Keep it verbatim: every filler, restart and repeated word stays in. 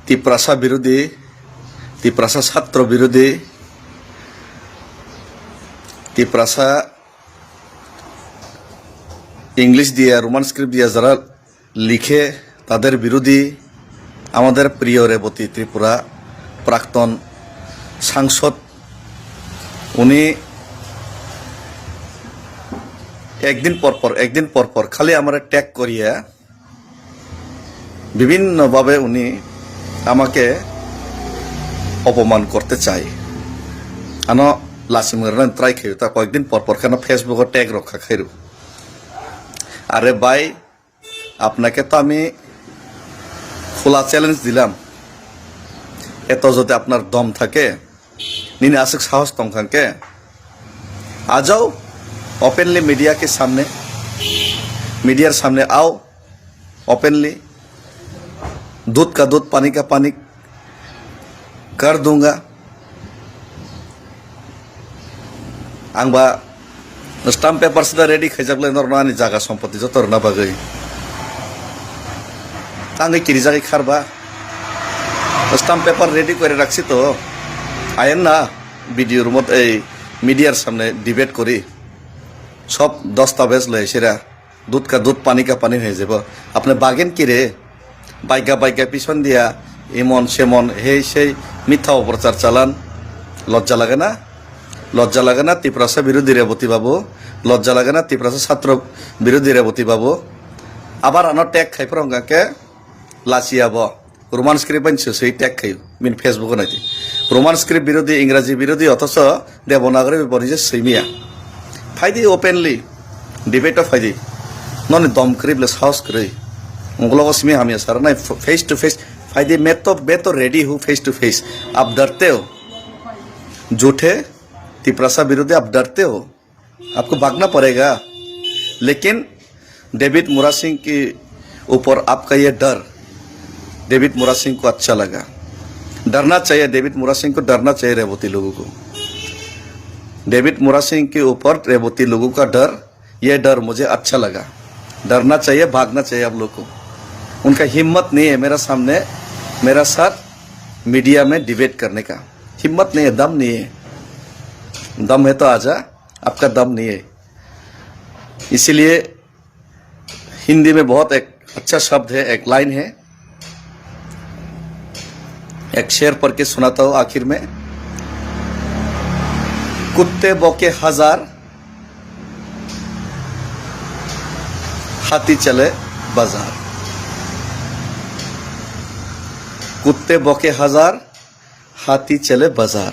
তিপ্রাসা বিরোধী, তিপ্রাসা ছাত্র বিরোধী, তিপ্রাসা ইংলিশ দিয়ে, রোমান স্ক্রিপ্ট দিয়ে যারা লিখে, তাদের বিরোধী আমাদের প্রিয় রেবতী ত্রিপুরা, প্রাক্তন সাংসদ। উনি একদিন পর পর, একদিন পর পর খালি আমারে ট্যাগ করিয়া বিভিন্নভাবে উনি আমাকে অপমান করতে চায়। Ano lachimung rwnani try khaio, ta কয়েকদিন পর পর কেন Facebook-o ট্যাগ রক্ষা খাইরু। আরে ভাই, আপনাকে তো আমি খোলা চ্যালেঞ্জ দিলাম, এত যদি আপনার দম থাকে, nini aswk sahos tongkha khe, आ जाओ, ओपनली मीडिया के सामने, मीडिया के सामने आओ, ओपनली। दूध का दूध, पानी का पानी कर दूंगा। Ang ba stamp paper sida ready khaijak le norno ani jaga sompoti joto rwna bagwi. Tangwi kirijagwi kharba. Stamp paper ready kore raksi to. Ayan na video rumot ei media samne debate kori. Sob dastabej loi sira. দুধ কা দুধ, পানি কা পানি হয়ে যাব। আপনি বাগেন কি রে? বাইগা বাইগা পিছন দিয়া ইমন সেমন হেই সেই মিথ্যা অপপ্রচার চালান। লজ্জা লাগে না? লজ্জা লাগে না তিপ্রাসা বিরোধী রেবতী বাবু? লজ্জা লাগে না তিপ্রাসা ছাত্র বিরোধী রেবতী বাবু? আবার আনো ট্যাগ খাইফর হঙ্গাকে লাচিয়াব। Roman script bai se swi tag khaio, bini Facebook o naidi. Roman script birodhi, Ingraji birodhi, othocho Devanagari bai bo nije swimiya. Phaidi openly, debate o phaidi. Noni dom kwrwi ble sahos kwrwi. Ungkologo simi hamya sar nai face to face. Phaidi, मैं तो, मैं तो ready हूँ face to face. आप डरते हो, झूठे तिपरासा विरोधी, आप डरते हो। आपको भागना पड़ेगा, लेकिन डेविड मुरा सिंह के ऊपर आपका ये डर, डेविड मुरा सिंह को अच्छा लगा। डरना चाहिए, डेविड मुरा सिंह को डरना चाहिए, रेवती लोगों को। डेविड मुरा सिंह के ऊपर रेवती लोगों का डर, ये डर मुझे अच्छा लगा। डरना चाहिए, भागना चाहिए आप लोग को। उनका हिम्मत नहीं है मेरा सामने, मेरा साथ मीडिया में डिबेट करने का। हिम्मत नहीं है, दम नहीं है। दम है तो आजा। आपका दम नहीं है। इसीलिए हिंदी में बहुत एक अच्छा शब्द है, एक लाइन है, एक शेर पढ़ के सुनाता हूँ आखिर में। कुत्ते भौंके हजार, हाथी चले बाजार। कुत्ते भौंके हजार, हाथी चले बाजार।